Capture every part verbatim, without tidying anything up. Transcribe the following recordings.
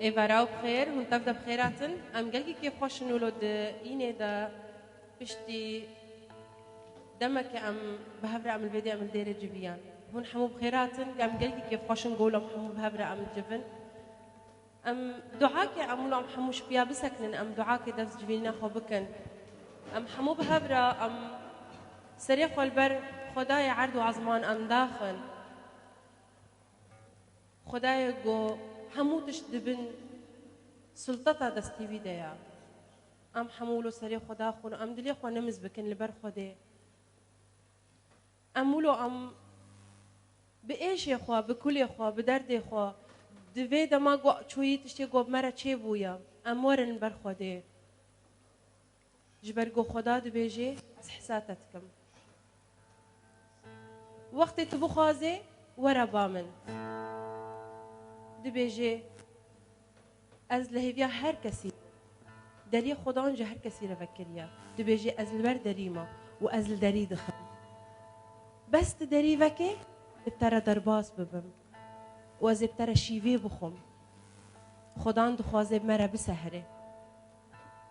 Êvara û bi xêr, hûn tev de bi xêr hatin. Em gelkî kêfxweş in wilo di înê de piştî demeke em bi hev re em li vê dê em li dêrê civiyan. Hûn hemû bi xêr hatin, em gelkî kêfxweş in ku wilo em hemû bi hev re em li civ in. Em duake em wilo em hemû ji piya bisekinin, em duake dest civînîna xwe bikin. Em hemû bi hev re em serê xwe li ber Xwedayê erd û ezman em daxin. Xwedayê ku hemû tişt di bin sultata destî wî de ye. Em hemû wilo serê xwe daxin û em dilê xwe nimiz bikin li ber Xwedê. Em wilo em bi êşê xwe, bi kulê xwe, bi derdê xwe, di vê dema ku çûyî tiştê ku bi me re çêbûye, em werin li ber Xwedê. Ji ber ku Xweda dibêje, ez hisa te dikim. Wextê tu bixwazê, were ba min. Dibêje, ez li hêviya her kesî, deriyê Xwedan ji her kesî re vekiriye. Dibêje, ez li ber derî me û ez li derî dixim. Bes tu derî veke, ez bi te re derbas bibim û ez ê bi te re şîvê bixwim. Xwedan dixwaze bi me re bisehre.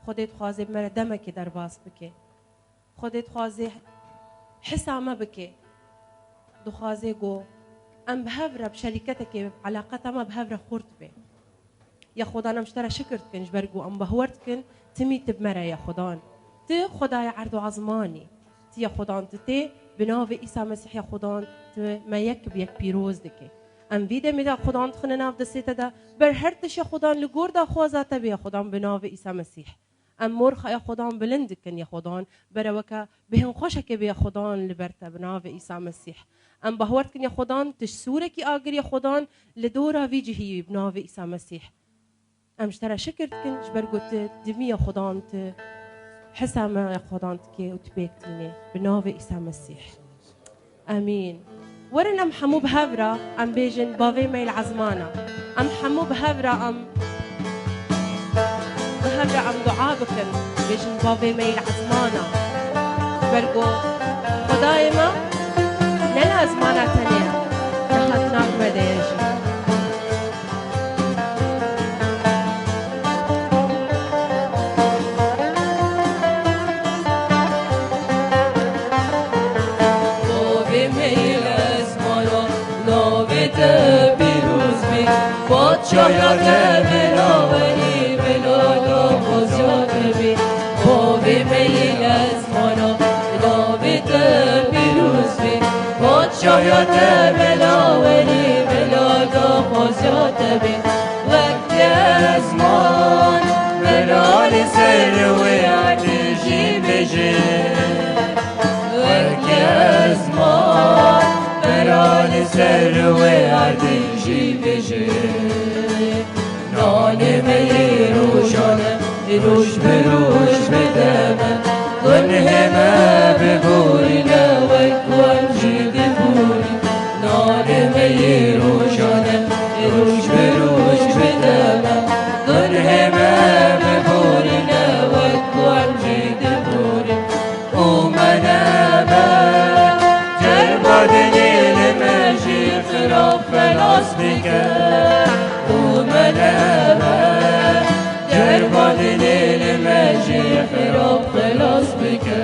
Xwedê dixwaze bi me re demekê derbas bike. Xwedê dixwaze hisa me bike. Dixwaze ku em bi hev re bi şerîketekê, eleqeta me bi hev re xurt be. Ya Xwedan, em ji te re şikir dikin, ji ber ku em bawer dikin, timî tu bi me re ya Xwedan. Tu Xwedayê erd û ezmanî. Tu ya Xwedan, tu tê bi navê Îsa Mesîh ya Xwedan, tu me yek bi yek pîroz dike. Em vî demê de Xwedan dixine nav destê te de, ber her tişt ya Xwedan li gor daxwaza te bê ya Xwedan bi navê Îsa Mesîh. Em morxa ya Xwedan bilind dikin ya Xwedan, bere weke bêhn xweşekê bê ya Xwedan li ber te bi navê Îsa Mesîh. Em bawer dikin ya Xwedan, tu ji sûrekî agir ya Xwedan li dora vî cihî bi navê Îsa Mesîh. Em ji te re şikir dikin, ji ber ku tu dimî ya Xwedan, tu hisa me ya Xwedan dikê û tu pêk tînê bi navê Îsa Mesîh. Amîn. Werin em hemû bi hev re em bêjin, Bavê me yê li ezmana. Em hemû bi hev re em, bi hev re em dua bikin. Bêjin, Bavê me yê li ezmana. Ji ber ku Xwedayê me ne li ezmana tenê ye, niha di nav me de ye jî. Bavê me yê li ezmana, navê te pîroz bî. Padşahiya te bila welî, bila daxwaziya te bî. Bavê me yê li ezmana, navê te pîroz bî. Padşahiya te bila welî, bila daxwaziya te bî. Wek ezman bila li ser wê erdê jî bêje. Wek ezman bila li ser wê erdê jî bêje. Nanê me yê rojan e, roj bi roj bide me. Gunhê me biborîne wek ku em jî diborîn. Nanê me yê rojan e, roj bi roj bide me. Gunhê me biborîne wek ku em jî diborîn. Û me nebe cerba dilê li me jî xirab xelas bike. Û me nebe cerba dilê li me jî xirab xelas bike.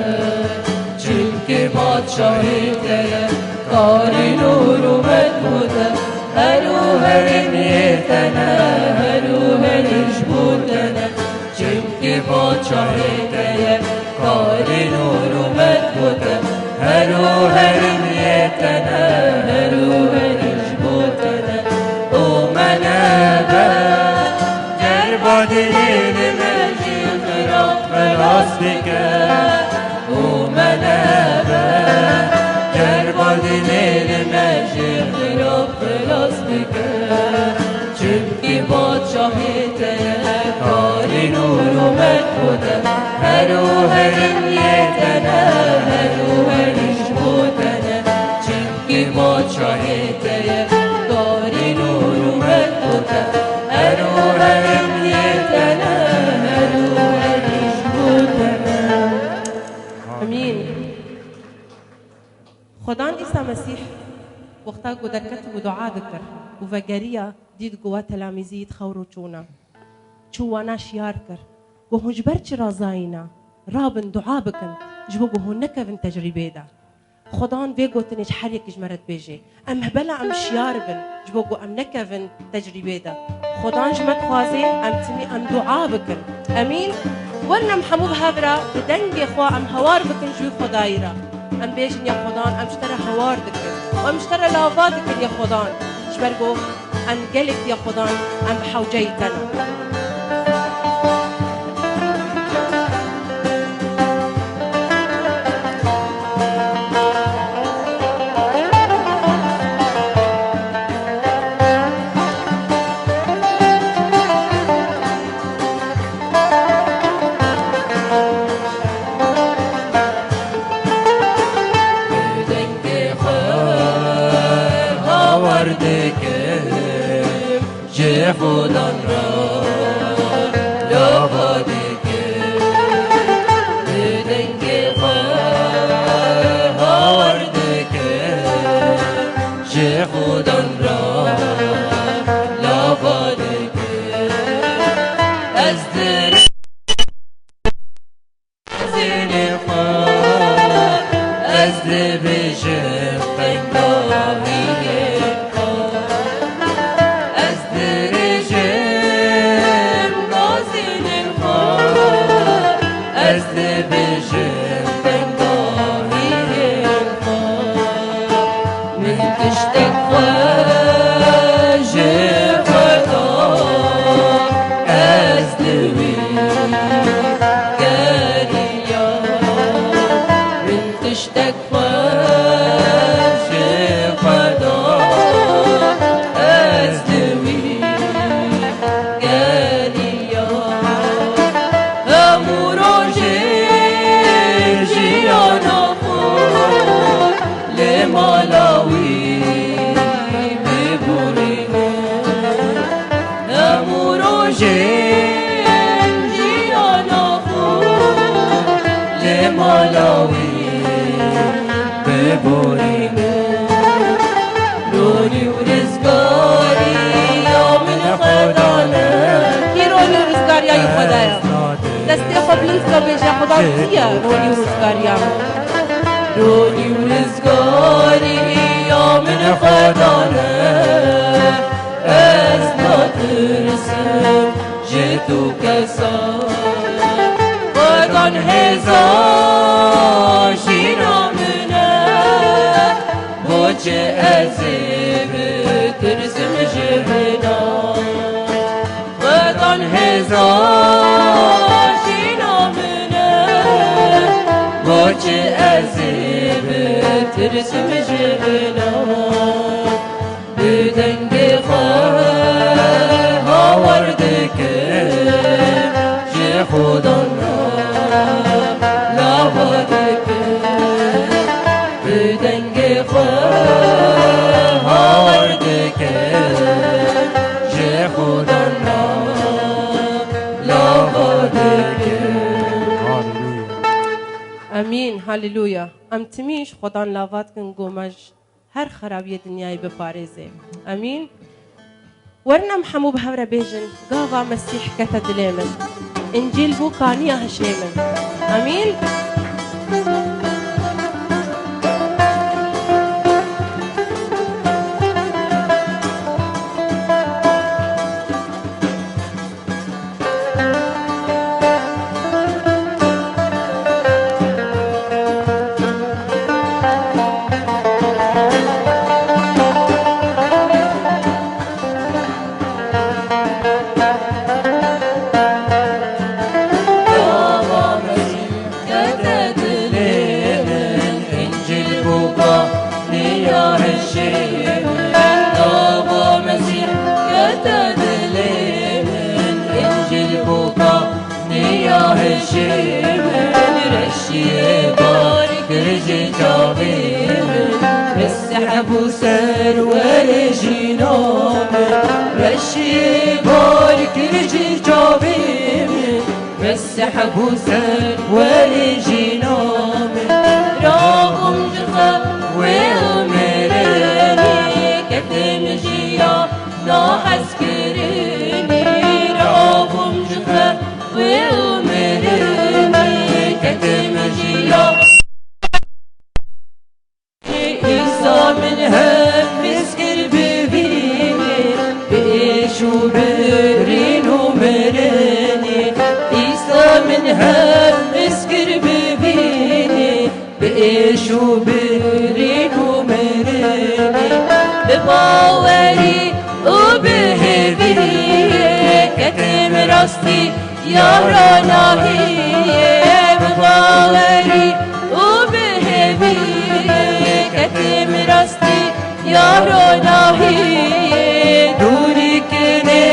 Çimkî padşahî te ye, karî nûr û met bo te, her û herêmiyê te ne, her û herî ji bo te ne. Çimkî padşahê te ye, karî nûr û met bo te, her û herêmiyê te ne, her û herî ji bo te ne. Û me nebe cerba dilê li me jî xirab xelas bike. Û me nebe cerba dilê li me jî xirab xelas bike. Çimkî padşahê te ye, karî nûr û met bo te, her û herêmiyê te ne, her û herî ji bo te ne. Çimkî padşahê te ye, karî nûr û met bo te, her û herêmiyê te ne, her û herî ji bo te ne. Ku derketibû dua dikir û vegeriya, dît ku wa telamîzî yî di xew rûçûne. Çû wana şiyar kir. Ku hûn ji ber çi razayî ne? Rabin dua bikin, ji bo ku hûn nekevin tecrîbeyê de. Xudan vê gotinê ji her yekî ji me re dibêje. Em hebela em şiyar bin, ji bo ku em nekevin tecrîbeyê de. Xudan ji me dixwaze, em timî em dua bikin. Emîn. Werin em hemû bi hev re bi dengê xwe em hawar bikin ji wî Xwedayî re. Em bêjin ya Xudan, em ji te re hawar dikin. Û em ji te re lava dikin ya Xudan. Ji ber ku em gelek ya Xudan, em bi hewceyî te ne. Bi dengê xwe hawar dikim, ji Xudan re lava dikim. Bi dengê xwe hawar dikim, ji Xudan re lava dikim. Ez dir Zînê xwe ez dibêjim qengahiyê xwe. Ez dirêjim gazînê xwe, ez dibêjim qengahiyê xwe. Min tiştek xwe ji Xweda ez li wî geriyam. Min tiştek xwe ji Xweda ez li wî geriyam. Hemû rojê jiyana xwe lê mala wî biborîne. Hemû rojê jiyana xwe lê mala wî biborîne. Ronî û rizgariya min Xwedane. Kî ronî û rizgariya wî Xwedane? Destê xwe bilind ke bêje, Xudan kî ye ronî û rizgariya min? Ronî û rizgariya min Xwedane, ez natirsim ji tu kesa. Xwedan hêza jîna min e, boçi ez ê bitirsim ji hina? Xwedan hêza jîna min e, boçi ez ê bitirsim ji hina? Bi dengê xwe hawar dikim, ji Xudan re lava dikim. Bi dengê xwe hawar dikim, ji Xudan re lava dikim. Haleluya. Emîn, haleluya. Em timî ji Xudan lava dikin ku me ji her xerabiyê dinyayê biparêze. Emîn. Werin em hemû bi hev re bêjin, gava Mesîh kete dilê min. Încîl bû kaniya hişê min. Emîn. Kete dilê min, Încîl bû kaniya hişê min. Gava Mesîh kete dilê min, Încîl bû kaniya hişê min. Reşiyê bar kir ji çavê min, Mesîh bû serwerê jîna min. Reşiyê bar kir ji çavê min, Mesîh bû serwerê jîna min. Rabûm ji xewê û mêrê min, Hezkirinî rabûm ji xwe wê û mirinî, ketê min jî ya. Îsa min hem piskir bivînî, bi êş û birîn û mirinî. Îsa min hem piskir bivînî, bi êş û birîn û mirinî, bi bawerî û bi hêviyê ketê min rastî ya ronahiyê, bi bawerî û bi hêviyê ketê min rastî ya ronahiyê. Dûrî kinê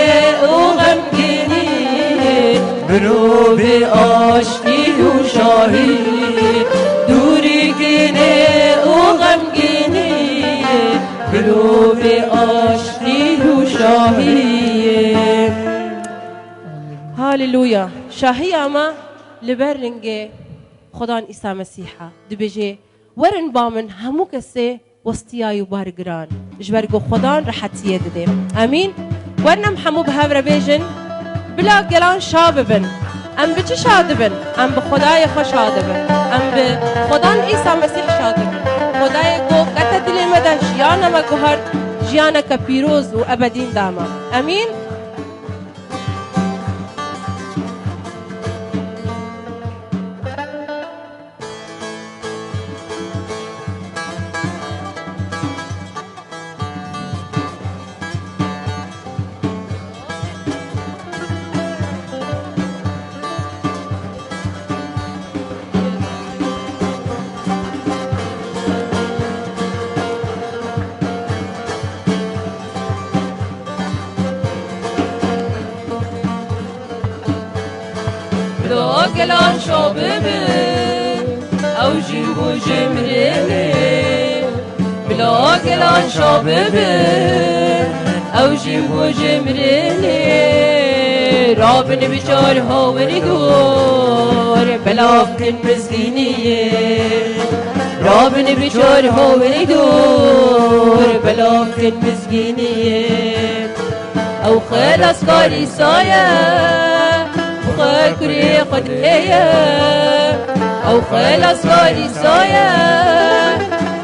û xemgîniyê, mirovê aştî û şahiyê. Dûrî kinê û xemgîniyê, mirovê aştî û şahiyê. Haleluya. Şahiya me li ber lingê Xudan Îsa Mesîh e. Dibêje, werin ba min hemû kesê westiya û bar giran, ji ber ku Xudan rehetiyê dide. Amîn. Werin em hemû bi hev re bêjin, bila gelan şa bibin. Em bi çi şa dibin? Em bi Xwedayê xwe şa dibin. Em bi Xudan Îsa Mesîh şa dibin. Xwedayê ku kete dilê me de, jiyana me guhart, jiyaneke pîroz û ebedîn da me. Amîn. Bila gelan şa bibin, ew jî bû ji mirinê. Bila gelan şa bibin, ew jî bû ji mirinê. Rabin bi çar hawirî dor, belav kin mizgîniyê. Rabin bi çar hawirî dor, belav kin mizgîniyê. Ew xelaskar Îsa ye, bi xwe kurê Xwedê ye. Ew xelaskar Îsa ye,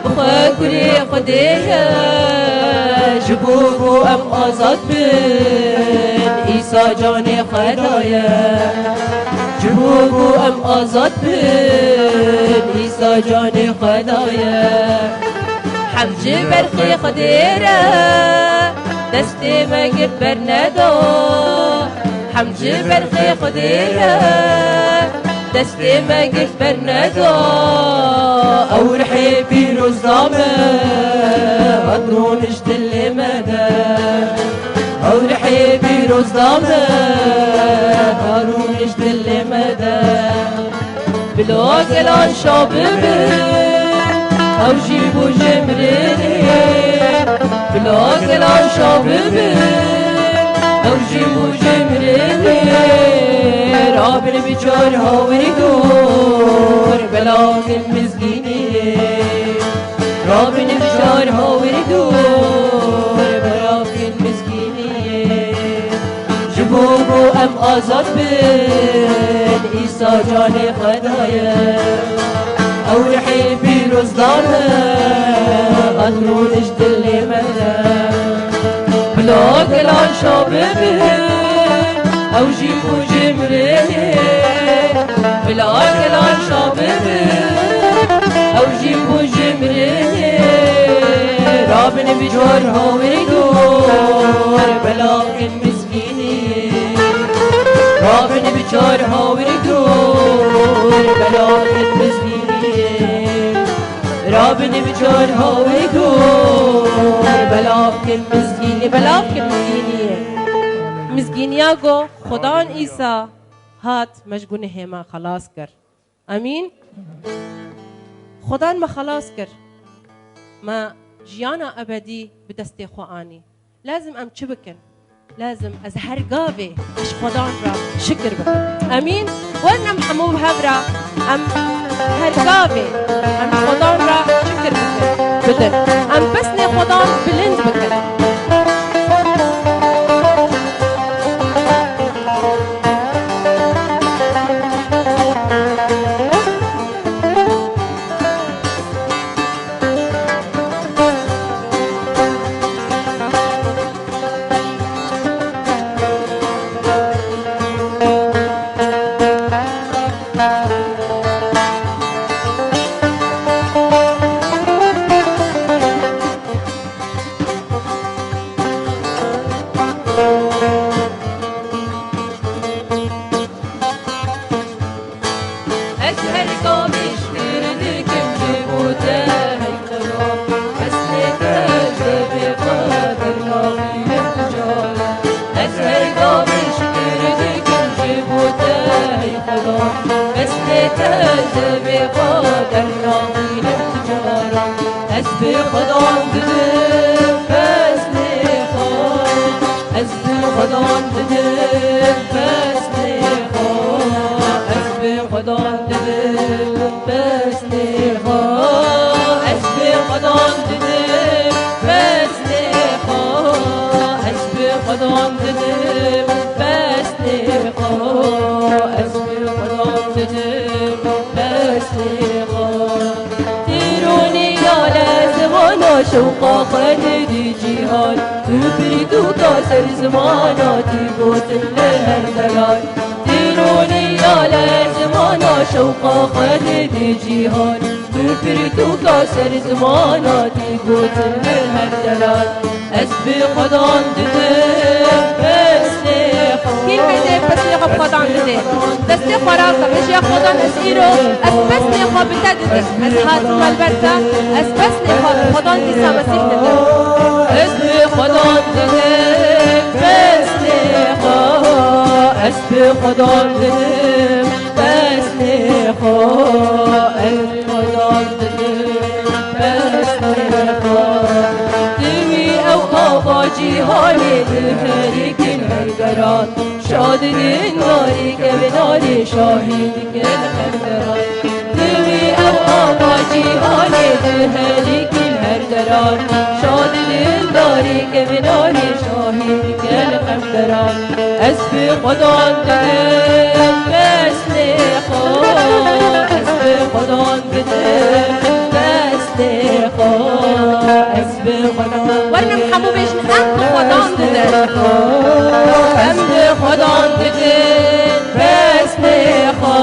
bi xwe kurê Xwedê ye. Ji bo ku em azad bin, Îsa canê xwe daye. Ji bo ku em azad bin, Îsa canê xwe daye. Hem ji berxê Xwedê re destê me girt berneda. Hem ji berxê Xwedê re destê me girt berneda. Ew rihê pîroz da me, hat rûnişt dilê me de. Ew rihê pîroz da me, hat rûnişt dilê me de. Bila gelan şa bibin, ew jî bû ji mirinê. Bila gelan şa bibin, ew jî bû ji mirinê. Rabin bi çar hawirî dor, belav kin mizgîniyê. Rabin bi çar hawirî dor, belav kin mizgîniyê. Ji bo ku em azad bin, Îsa canê xwe daye. Ew rihê pîroz da me, hat rûnişt dilê me de. Bila gelan şa bibin, ew jî bû ji mirinê. Bila gelan şa bibin, ew jî bû ji mirinê. Rabin bi çar hawirî dor, belav kin mizgîniyê. Rabin bi çar hawirî dor, belav kin mizgîniyê. Rabin bi çar hawirî dor, belav kin mizgînî, belav kin mizgîniyê. Mizgîniya ku Xudan Îsa hat me ji gunehê me xelas kir. Amîn. Xudan me xelas kir. Me jiyana ebedî bi destê xwe anî. Lazim em çi bikin? Lazim ez her gavê ji Xudan re şikir bikim. Amîn. Werin em hemû bi hev re em her gavê em ji Xudan re şikir bikin, bidin. Em pesnê Xudan bilind bikin. Ez her demê şikir dikim ji bo te, hey Xweda. Pesnê te ji vê xwe dernaxînim tu cara. Ez bi Xwedan didim pesnê xwe. Ez bi Xwedan didim pesnê xwe. Ez bi Xwedan didim pesnê xwe. Ez bi Xwedan didim pesnê xwe. Ez bi Xwedan didim pesnê xwe. Ez bi Xwedan didim pesnê xwe. Tîronî ya lezmana şewqa xwe didî cîhan. Tu pirtûka ser zimana tî gotin li her deran. Tîronî ya lezmana şewqa xwe didî cîhan. Tu pirtûka ser zimana tî gotin li her deran. Ez bi Xwedan didim pesnê xwe. Kî hêdê pesnê xwe bi Xwedan didê? Destê xwe rast da, bêje ya Xwedan, ez îro, ez pesnê xwe bi te didim. Ez hatim me li ber te, ez pesnê xwe bi Xwedan Îsa Mesîh didim. Ez bi Xwedan didim pesnê xwe. Ez bi Xwedan didim pesnê xwe. Ez bi Xwedan didim pesnê xwe. Diwî ew ava cîhanê diherîkin her geran. Şadinin narî kevin arê şahî dikin her geran. Diwî ew ava cîhanê diherîkin her deran. Şadinin narî kevin arê şahî dikin her deran. Ez bi Xwedan didim pesnê xwe. Ez bi Xwedan didim pesnê xwe. Ez bi Xwedan Werin em hemû bêjin, em bi Xwedan didin. Em bi Xwedan didin pesnê xwe.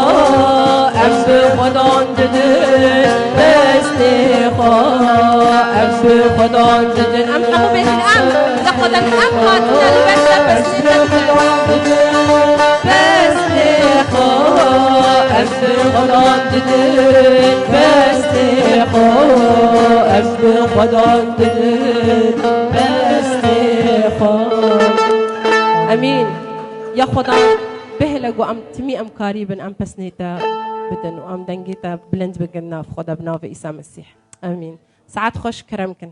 Em bi Xwedan didin pesnê xwe. Em bi Xwedan didin. Em hemû bêjin, em. Li Xwedan em hatine li ber te pesnê te didin. Pesnê xwe. Ez bi Xwedan didin pesnê xwe. Ez bi Xwedan didin pesnê xwe. Emîn. Ya Xwedan bihêle ku em timî em karî bin em pesnê te bidin û em dengê te bilind bikin nav xwe de bi navê Îsa Mesîh. Emîn. Saet xweş, kerem kin.